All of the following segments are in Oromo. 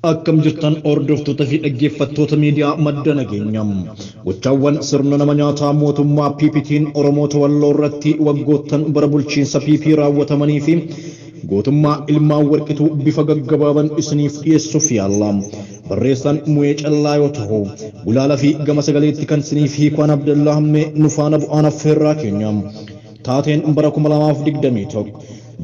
Akkam jirtan hordoftoota fi dhaggeeffattoota miidiyaa Madda Nageenyaa. Gochaawwan sirna nama nyaataa mootummaa PPtiin Oromoota Walloo irratti waggoottan bara bulchiinsa PP raawwatamanii fi gootummaa ilmaan warqituu bifa gaggabaaban isiniif dhiyeessuuf yaalla. Barreessaan Mu'ee Callaa yoo ta'u, gulaala fi gama sagaleetti kan isiniif hiikaan Abdallaa Hammee nu faana bu'aan affeerraa keenya. Taateen bara 2021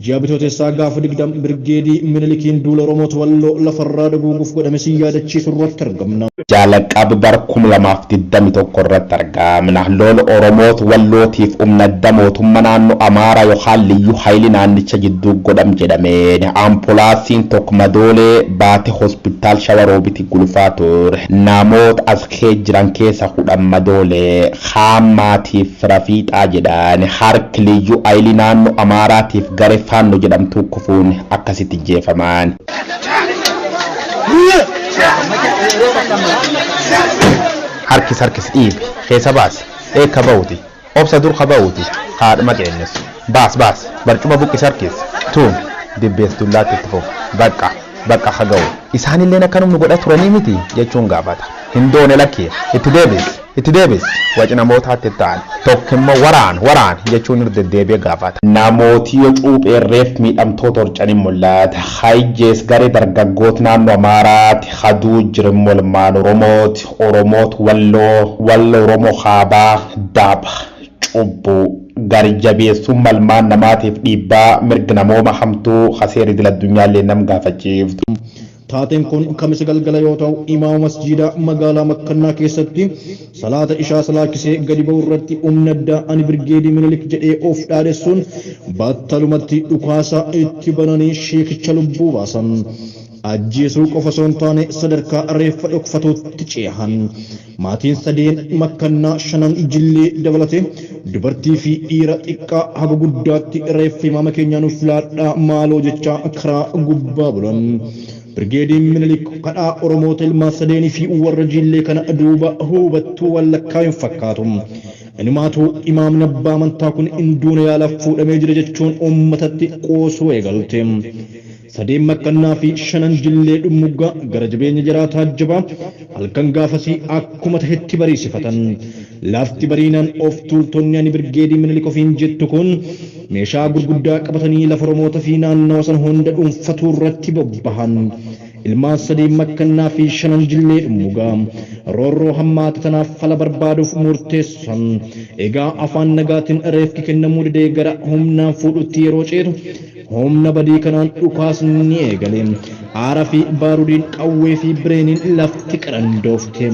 ji'a Bitootessaa gaafa 20 Birgeedii Minilikiin duula Oromoota Walloo lafarraa duguuguuf godhame si yaadachiisu irratti argamna. Jalqaba bara 2021 irratti argamna. Lola Oromoota Wallootiif humna adda mootummaa naannoo Amaaraa yookaan Liyyuu Haayilii naannicha jidduu godham jedhameen ampulaansiin tokko madoolee baate hospitaal Shawaroobitti gulufaa ture. Namoota as kee jiran keessa 10 madoolee haamaatiif rafiixaa jedhan harki Liyyuu Haayilii naannoo Amaaraatiif garee Faannoo jedhamtu kufuun akkasitti jeefaman. Harkis harkis dhiibi keessa baasi eekka ba'uuti obsa dur ka ba'uuti haadhuma qeennessu baas baas barcuma buqqis harkis tuun dibbees dullaatti itti fufu bakka bakka haga'u isaanilleen akkanum nu godha turanii miti jechuun gaafata hin doone lakkee itti deebis itti deebis waci namootaatti ta'an tokko immoo waraan waraan jechuun irra deddeebi'ee gaafata. Namooti yoo cuupheerreef miidhamtoota horcanin mul'ata. Hayjees garee dargaggoota naannoo Amaaraati haduu jiran olmaan Oromooti Oromoot Walloo Walloo Oromoo Haabaa Daaba cubbuu garjabeessuun malmaan namaatiif dhiibbaa mirga namooma hamtuu haseer idil addunyaallee nam gaafachiiftu. Taateen kun kamisa galgala yoo ta'u, imaama masjiidaa magaalaa Makkannaa keessatti salaata ishaa salaakisee gadi ba'u irratti humna addaa ani Birgeedii Minilik jedhee of dhaadessuun battalumatti dhukaasa itti bananii sheekicha lubbuu baasan. Ajjeesuu qofa osoo hin taane sadarkaa reeffa dhokfatuutti ceehan. Maatiin sadeen Makkannaa shanan Jillee dabalatee dubartii fi dhiira xiqqaa haga guddaatti reeffa imaama keenyaa nuuf laadhaa maaloo jechaa karaa gubbaa bulan. Birgeediin Minilik kadhaa Oromoota ilmaan sadeenii fi warra Jillee kana duuba hubattuu wallakkaa hin fakkaatu. Inumaatu imaamni abbaa amantaa kun hin duune yaalaaf fuudhamee jira jechuun uummatatti qoosuu eegalte. Sadeen Makkannaa fi shanan Jillee Dhumuggaa gara jabeenya jaraa taajjabaa halkan gaafasii akkuma tahetti bariisifatan. Lafti bariinaan of tuultonni ani Birgeedii Minilik ofiin jettu kun meeshaa gurguddaa qabatanii lafa Oromoota fi naannawa sana hunda dhuunfatuu irratti bobbahan. Ilmaan sadeen Makkannaa fi shanan Jillee Dhummugaa roorroo hammaata tanaaf fala barbaaduuf murteessan. Egaa afaan nagaatiin reefki kennamuu didee gara humnaan fuudhutti yeroo ceetu humna badii kanaan dhukaasni ni eegale. Aara fi baarudiin qawwee fi bireeniin lafti qarandoofte.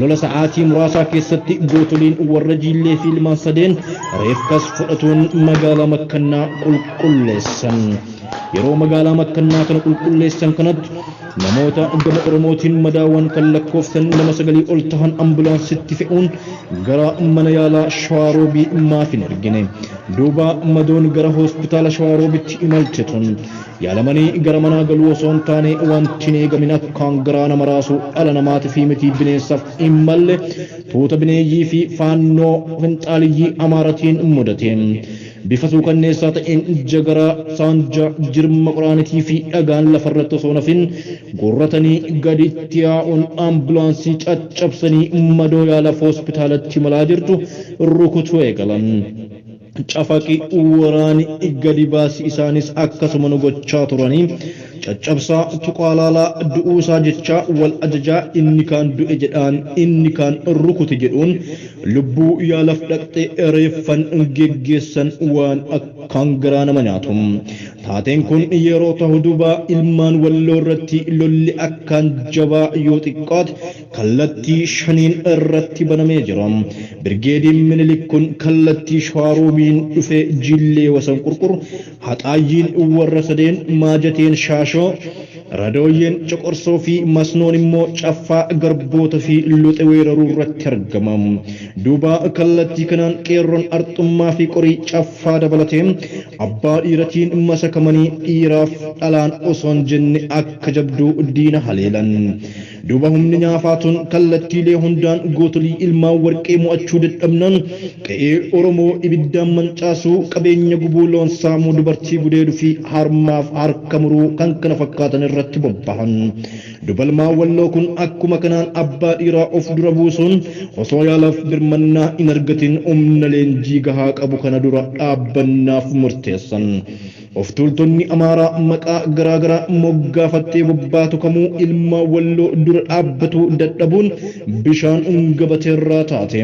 Lola sa'aatii muraasaa keessatti gootoliin warra Jillee fi ilmaan sadeen reefkas fudhatuun magaalaa Makkannaa qulqulleessan. Yeroo magaalaa Makkannaa kana qulqulleessan kanatti namoota gama Oromootiin madaawwan kan lakkoofsan nama 9 ol tahan ambulaansitti fe'uun gara mana yaalaa Shawaroobii maaf hin ergine. Duuba madoon gara hospitaala Shawaroobitti imalte tun yaalamanii gara manaa galuu osoo hin taane wanti hin eegamin akkaan garaa nama raasu dhala namaatii fi miti bineensaaf hin malle tuuta bineeyyii fi faannoo finxaaliyyii Amaaratiin mudate. Bifa suukanneessaa ta'een jagaraa saanjaa jirma qoraanitii fi dhagaan lafarratti osoo nafin guurratanii gaditti yaa'uun ambulaansii caccabsanii madoo yaalaaf hospitaalatti imalaa jirtu rukutuu eegalan. Cafaqi waraani gadi baasi isaanis akkasuma nu gochaa turanii caccabsaa tuqaalaalaa du'uu isaa jechaa wal ajajaa inni kaan du'e jedhaan inni kaan rukute jedhuun lubbuu yaalaaf dhaqxee reeffan geggeessan waan akkaan garaa nama nyaatu. Taateen kun yeroo ta'u duuba ilmaan Walloo irratti lolli akkaan jabaa yoo xiqqaate kallattii 5 irratti banamee jira. Birgeediin Minilik kun kallattii Shawaroobiin dhufee Jillee Wasan Qurqur, Haxaayyiin warra sadeen, Maajateen Shaashoo, Radooyyeen Coqorsoo fi Masnoon immoo Caffaa Garboota fi Luxe weeraruu irratti argama. Duuba kallattii kanaan qeerroon Arxummaa fi Qorii Caffaa dabalatee abbaa dhiiratiin masakamanii dhiiraaf dhalaan osoo hin jenne akka jabduu diina haleelan. Duuba humni nyaafaa tun kallattiilee hundaan gootolii ilmaan warqee mo'achuu dadhabnaan qe'ee Oromoo ibiddaan mancaasuu, qabeenya gubuu, loon saamuu, dubartii gudeeduu fi harmaaf harka muruu kan kana fakkaatan irratti irratti bobbahan. Dubalmaa Walloo kun akkuma kanaan abbaa dhiiraa of dura buusuun osoo yaalaaf birmannaa hin argatin humna leenjii gahaa qabu kana dura dhaabbannaaf murteessan. Of tuultonni Amaaraa maqaa garaagaraa moggaafattee bobbaatu kamuu ilma Walloo dura dhaabbatu dadhabuun bishaan gabateerraa taate.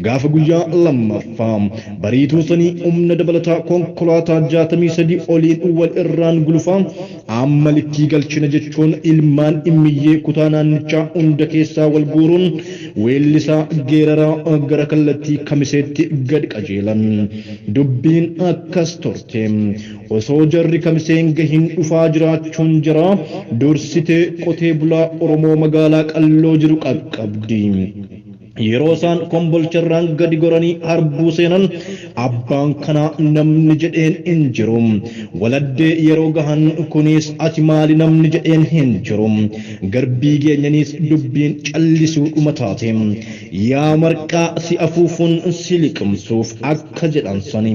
Gaafa guyyaa lammaffaa bariituu sanii humna dabalataa konkolaataa 63 oliin wal irraan gulufaa amma likkii galchina jechuun ilmaan immiyyee kutaa naannichaa hunda keessaa wal guuruun weellisaa geeraraa gara kallattii Kamiseetti gad qajeelan. Dubbiin akkas turte. Osoo jarri Kamiseen gahin dhufaa jiraachuun jira dursitee qotee bulaa Oromoo magaalaa Qalloo jiru qaqqabdi. Yeroo isaan kombolcharraan gadi goranii harbuu seenan abbaan kanaa namni jedheen hin jiru. Waladdee yeroo gahan kunis ati maali namni jedheen hin jiru. Garbii geenyaniis dubbiin callisuu dhuma taate. Yaa marqaa si afuufuun si liqimsuuf akka jedhan sani.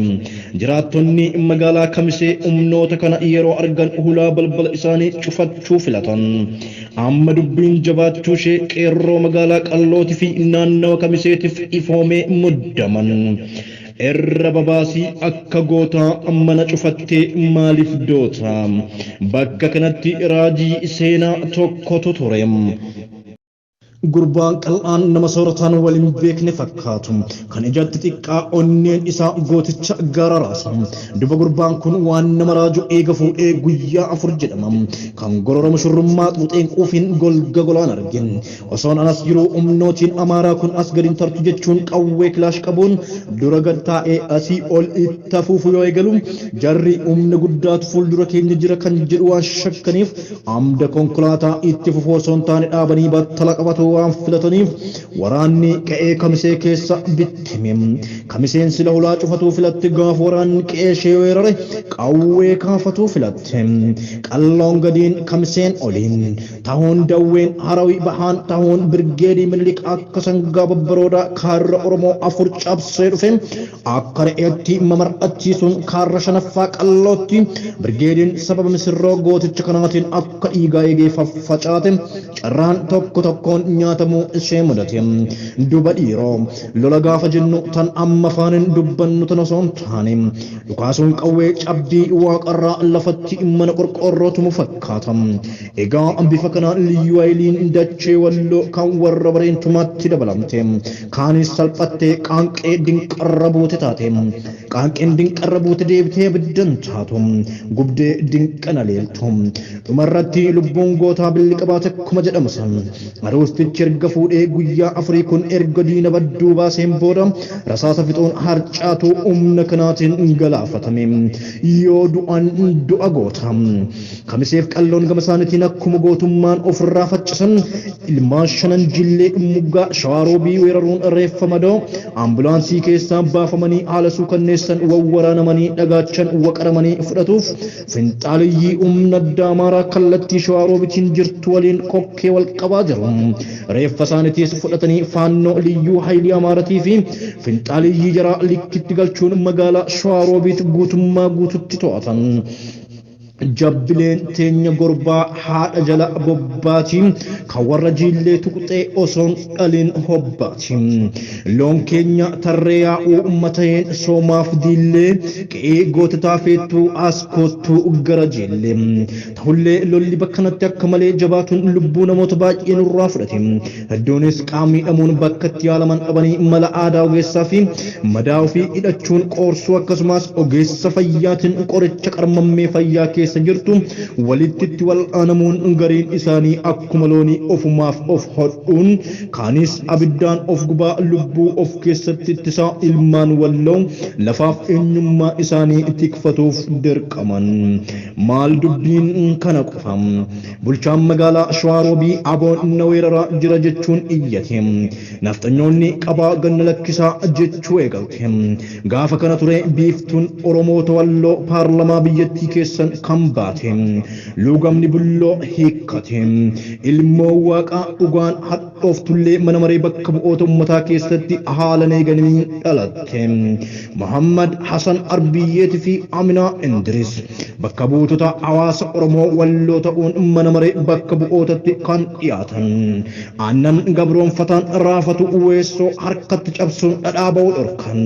Jiraattonni magaalaa Kamisee humnoota kana yeroo argan hulaa balbala isaanii cufachuu filatan. Amma dubbiin jabaachuu ishee qeerroo magaalaa Qallootii fi naannawa Kamiseetiif ifoomee muddaman. Irra babaasii akka gootaa mana cufattee maaliif doota? Bakka kanatti raajii seenaa tokkotu ture. Gurbaan qal'aan nama soorataan waliin beekne fakkaatu kan ijatti xiqqaa onneen isaa gooticha gara raasa. Duba gurbaan kun waan nama raaju eega fuudhee guyyaa 4 jedhama. Kan gorora shurrummaa xuuxeen quufiin golga golaan argin. Osoon anas jiru humnootiin Amaaraa kun as gadi tartu jechuun qawwee kilaash qabuun dura gad taa'ee asii ol itti afuufu yoo eegalu jarri humna guddaatu fuuldura keenya jira kan jedhu waan shakkaniif amda konkolaataa itti fufuu osoo hin taane dhaabanii battala qabatu waan filataniif waraanni qe'ee Kamisee keessa bittime. Kamiseen sila hulaa cufatuu filatte gaafa waraanni qe'ee ishee weerare qawwee kaafatuu filatte. Qalloon gadiin Kamiseen oliin tahuun dawween Harawi bahaan tahuun birgeedii Minilik akka sangaa babbaroodaa kaarra Oromoo 4 cabsee dhufe akka re'eetti mamar'achiisuun kaarra 5ffaa Qallootti birgeediin sababa misirroo gooticha kanaatiin akka dhiigaa eegee faffacaate carraan tokko tokkoon nyaatamuu ishee mudate. Duba dhiiroo lola gaafa jennu tan amma faanin dubbannu tan osoo hin taane dhukaasuun qawwee cabbii waaqarraa lafatti mana qorqoorrootu fakkaata. Egaa bifa kanaan liyyuu hayiliin dachee Walloo kan warra bareentumaatti dabalamte. Kaanis salphattee qaanqee dinqarra buute taate. Qaanqeen dinqarra buute deebitee abiddan taatu. Gubdee dinqana leeltu. Dhumarratti lubbuun gootaa billi qabaate akkuma jedhamu san. Aruustichi erga fuudhee guyyaa 4 kun erga diina badduu baaseen booda rasaasa fixuun harcaatu humna kanaatiin galaafatame. Yoo du'an du'a goota. Kamiseef Qalloon gama isaaniitiin akkuma gootummaan ofirraa faccisan ilmaan shanan jillee dhummugaa Shawaroobii weeraruun reeffa madoo ambulaansii keessaa baafamanii haala suukanneessan wawwaraanamanii dhagaachan waqaramanii fudhatuuf finxaaliyyii humna addaa Amaaraa kallattii Shawaroobitiin jirtu waliin kokkee wal qabaa jiru. Reeffa isaaniitiis fudhatanii faannoo liyyuu haayilii Amaaratii fi finxaaliyyii jaraa likkitti galchuun magaalaa Shawaroobiit guutummaa guututti to'atan. Jabbileen teenya gorbaa haadha jala bobbaati kan warra jiillee tuqxee osoon dhalin hobbaati. Loon keenya tarree yaa'uu mateen soomaaf diillee qe'ee goototaa feettuu as koottuu gara jiillee. Ta'ullee lolli bakkanatti akka malee jabaatuun lubbuu namoota baay'ee nurraa fudhate. Hedduunis qaama miidhamuun bakkatti yaalaman dhabanii mala aadaa ogeessaa fi madaa ofii hidhachuun qoorsuu akkasumas ogeessa fayyaatiin qoricha qarmammee fayyaa keessa jirtu walitti wal aanamuun gariin isaanii akkuma loonii ofumaaf of hodhuun kaanis abiddaan of gubaa lubbuu of keessatti ittisaa ilmaan Walloo lafaaf eenyummaa isaanii tikfatuuf dirqaman. Maal dubbiin kana qofa. Bulchaan magaalaa Shawaroobii aboon na weeraraa jira jechuun iyyate. Nafxanyoonni qabaa ganna lakkisaa jechuu eegalte. Gaafa kana ture biiftuun Oromoota Walloo paarlamaa biyyattii keessan kan Ilkaan baate. Luugamni bulloo hiikkate. Ilmoo waaqaa dhugaan hadhooftullee mana maree bakka bu'oota uummataa keessatti haala eeganiin dhalatte. Muhammad Hassan Arbiyyeetii fi Aminaa Indiris bakka buutota hawaasa Oromoo Walloo ta'uun mana maree bakka bu'ootatti kan dhiyaatan. Aannan gabroonfataan raafatu weessoo harkatti cabsuun dhadhaa ba'uu dhorkan.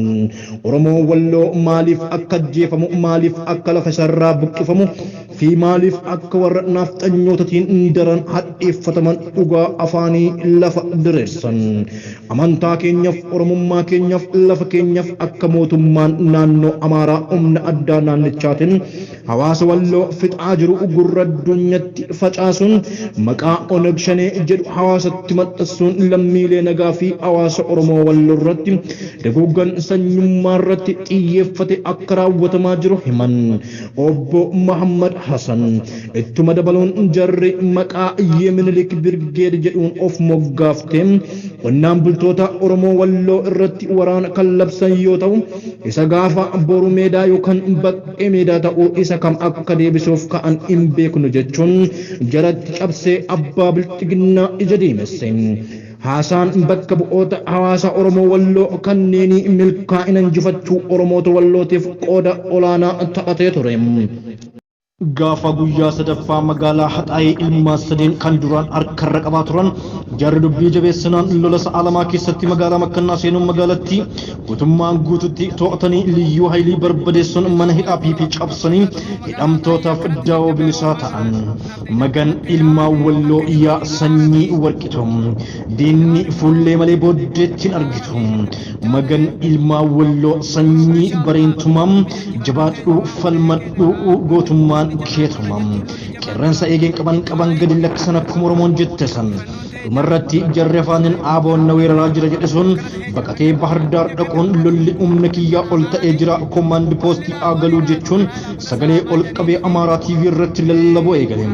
Oromoo Walloo maaliif akka ajjeefamu, maaliif akka lafa isarraa buqqifamu fi maaliif akka warra nafxanyootatiin daran hadheeffataman dhugaa afaanii lafa diriirsan. Amantaa keenyaaf, Oromummaa keenyaaf, lafa keenyaaf akka mootummaan naannoo Amaaraa humna addaa naannichaatiin hawaasa Walloo fixaa jiru gurra addunyaatti facaasuun maqaa Oneg Shanee jedhu hawaasatti maxxansuun lammiilee nagaa fi hawaasa Oromoo Walloo irratti duguuggan sanyummaa irratti xiyyeeffate akka raawwatamaa jiru himan. Obbo Muhammad Hassan ittuma dabaluun jarri maqaa Yeminilik Birgeed jedhuun of moggaafte qonnaan bultoota Oromoo Walloo irratti waraana kan labsan yoo ta'u, isa gaafa boru meedaa yookaan baqqee meedaa ta'uu isa kam akka deebisuuf ka'an hin beeknu jechuun jaratti cabsee abbaa bilxiginnaa ija diimesse. Haasaan bakka bu'oota hawaasa Oromoo Walloo kanneenii milkaa'ina injifachuu Oromoota Wallootiif qooda olaanaa taphatee ture. Gaafa guyyaa sadaffaa magaalaa Haxaayee ilmaan sadeen kan duraan harkarra qabaa turan jarri dubbii jabeessinaan lola sa'a lamaa keessatti magaalaa Makkannaa seenuun magaalattii guutummaan guututti to'atanii liyyuu haayilii barbadeessuun mana hidhaa PP cabsanii hidhamtootaaf daawoo bilisaa ta'an. Magan ilmaan Walloo yaa sanyii warqitu, diinni fuullee malee booddeetti hin argitu. Magan ilmaan Walloo sanyii bareentumaa, jabaadhuu falmadhuu gootummaan keetuma. Qeerransa eegeen qaban qaban gadi lakkisan akkuma Oromoon jette san. Dhumarratti jarri afaaniin aaboon na weeraraa jira jedhe sun baqatee Bahar Daar dhaquun lolli humna kiyyaa ol ta'ee jira, koomaandi poostii aagaluu jechuun sagalee ol qabee Amaaraa TV irratti lallabuu eegale.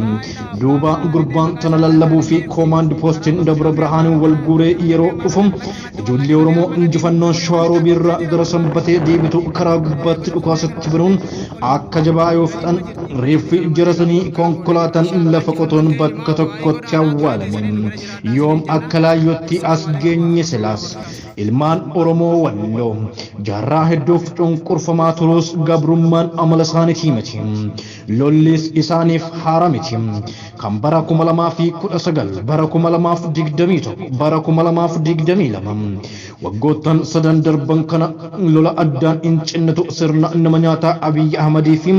Duuba gurbaan tana lallabuu fi koomaandi poostiin Dabra Birhaaniin wal guuree yeroo dhufu ijoollee Oromoo injifannoon Shawaroobii irraa gara Sanbatee deebitu karaa gubbaatti dhukaasatti banuun akka jabaa yoo fixan reeffi jarasanii konkolaataan lafa qotuun bakka tokkotti awwaalame. Yoom akka laayyootti as geenye silaas. Ilmaan Oromoo Walloo jaarraa hedduuf cunqurfamaa turuus gabrummaan amala isaaniitii miti. Lollis isaaniif haara miti. Kan bara 2019, bara 2021, bara 2022 waggoottan sadan darban kana lola addaan hin cinnetu sirna nama nyaataa Abiyyi Ahmadii fi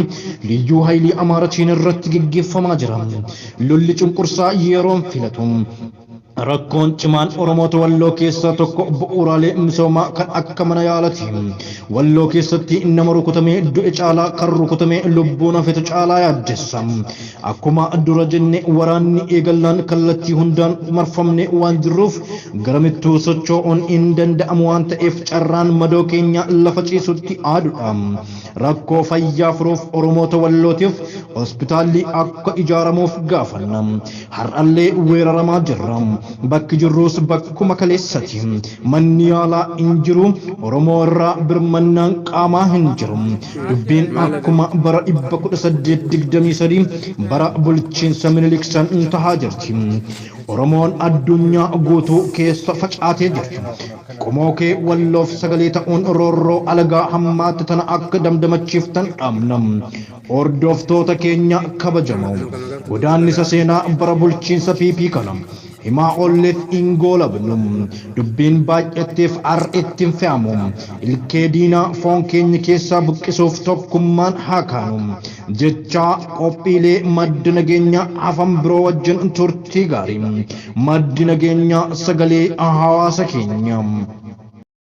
liyyuu haayilii Amaaratiin irratti geggeeffamaa jira. Lolli cunqursaa yeroon filatu. Rakkoon cimaan Oromoota Walloo keessaa tokko bu'uuraalee misoomaa kan akka mana yaalaati. Walloo keessatti nama rukutamee du'e caalaa kan rukutamee lubbuun hafetu caalaa yaaddessa. Akkuma dura jenne waraanni eegallaan kallattii hundaan marfamne waan jirruuf garamittuu socho'uun hin danda'amu waan ta'eef carraan madoo keenya lafa ciisutti aadudha. Rakkoo fayyaa furuuf Oromoota Wallootiif hospitaalli akka ijaaramuuf gaafanna. Har'allee weeraramaa jirra. Bakki jirrus bakkuma kaleessati. Manni yaalaa hin jiru. Oromoo irraa birmannaan qaamaa hin jiru. Dubbiin akkuma bara 1823 bara bulchiinsa Minilik san tahaa jirti. Oromoon addunyaa guutuu keessa facaatee jirti. Qomoo kee Walloof sagalee ta'uun roorroo alagaa hammaatti tana akka damdamachiiftan dhaamna. Hordoftoota keenya kabajamoo, godaannisa seenaa bara bulchiinsa PP kana himaa olleef hin goolabnu. Dubbiin baay'atteef har'a itti hin fe'amu. Ilkee diinaa foon keenya keessaa buqqisuuf tokkummaan haa kaanu jechaa qophiilee madda nageenyaa hafan biroo wajjin turtii gaarii. Maddi nageenyaa sagalee hawaasa keenya.